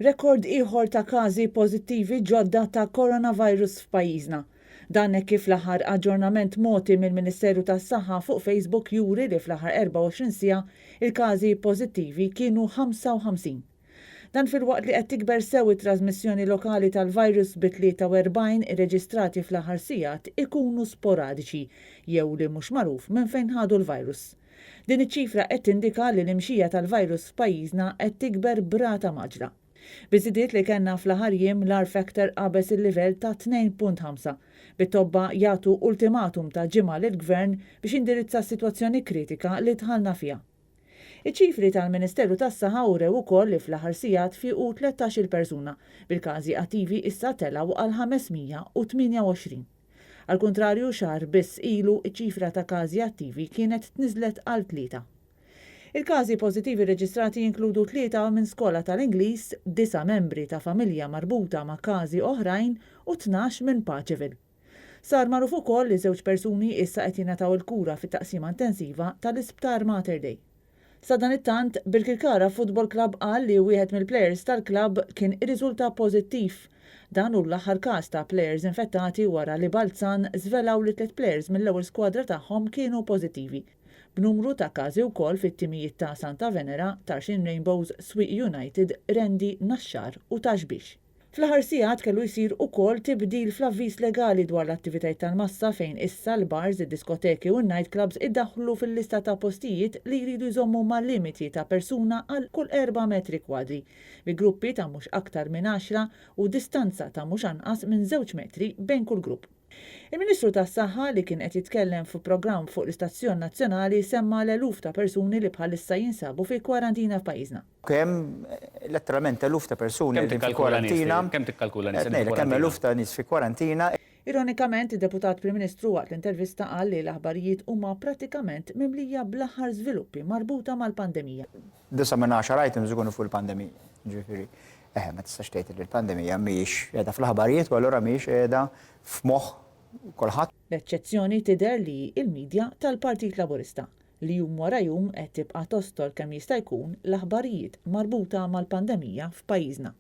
Rekord ieħor ta' każi pożittivi ġodda ta' coronavirus f'pajjiżna. Dan hekk kif l-aħħar aġġornament mogħti mill-Ministeru tas-Saħħa fuq Facebook juri li fl-aħħar 24 siegħa il-każi pożittivi kienu 55. Dan filwaqt li qed tikber sew it-trażmissjoni lokali tal-virus bi 43 irreġistrati fl-aħħar sigħat ikunu sporadiċi jew li mhux magħruf minn fejn ħadu l-virus. Din iċ-ċifra qed tindika li l-imxija tal-virus f'pajjiżna qed tikber b'rata mgħaġġla. Biż-żidiet li kellna fl-aħħar jiem l-R factor qabeż il-livell ta' 2.5, bit-tobba jagħtu ultimatum ta' ġimgħa lill-Gvern biex jindirizza s-sitwazzjoni kritika li dħalna fiha. Iċ-ċifri tal-Ministeru tas-Saħħa urew ukoll li fl-aħħar sigħat fiequ 13-il persuna, bil-każi attivi issa telgħu għal 528. Għall-kuntrarju, xahar biss ilu iċ-ċifra ta' każi attivi kienet tniżżlet għal tlieta. Il-każi pożittivi rreġistrati jinkludu tlieta minn skola tal-Ingliż, disa' membri ta' familja marbuta ma' każi oħrajn u 12 minn Paceville. Sar magħruf ukoll li żewġ persuni issa qed jingħataw il-kura fit-taqsima intensiva tal-Isptar Mater Dei. Sadanittant, Birkirkara Football Club qal li wieħed mill-plejers tal-klabb kien irriżulta pożittiv. Dan hu l-aħħar każ ta' plejers infettati wara li Balzan żvelaw li tliet plejers mill-ewwel skwadra tagħhom kienu pożittivi, b'numru ta' każi wkoll fit-timijiet ta' Santa Venera, Tarxien Rainbows, Swieqi United, Qrendi, Naxxar u Ta' Xbiex. Fl-aħħar sigħat kellu jsir ukoll tibdil fl-avviż legali dwar l-attivitajiet tal-massa fejn issa l-bars, id-diskoteki u n-night clubs iddaħħlu fil-lista ta' postijiet li jridu jżommu ma' limiti ta' persuna għal kull erba' metri kwadri, bi gruppi ta' mhux aktar minn għaxra u distanza ta' mhux anqas minn żewġ metri bejn kull grupp. Il-Ministru tas-Saħħa li kien qed jitkellem f'programm fuq l-istazzjon nazzjonali semma l-eluf ta' persuni li bħalissa jinsabu fi kwarantina f'pajjiżna. Kemm letteralment eluf ta' persuni Kemm qegħdin fi tikkalkula nies kwarantina. Kemm tikkalkula nies Qed qegħdin fi ngħidlek hemm kwarantina? eluf ta' nies fi kwarantina. Ironikament, id-Deputat Prim Ministru waqt l-intervista qal li l-aħbarijiet huma prattikament mimlija bl-aħħar żviluppi marbuta mal-pandemija. Disa' minn għaxar items ikunu fuq il-pandemija. Jiġifieri, eħe, ma tistax tgħid li l-pandemija mhijiex qiegħda fl-aħbarijiet u allura mhijiex qiegħda f'moħħ kulħadd. L-eċċezzjoni tidher li hi l-media tal-Partit Laburista, li jum wara jum qed tibqa' tostor kemm jista' jkun l-aħbarijiet marbuta mal-pandemija f'pajjiżna.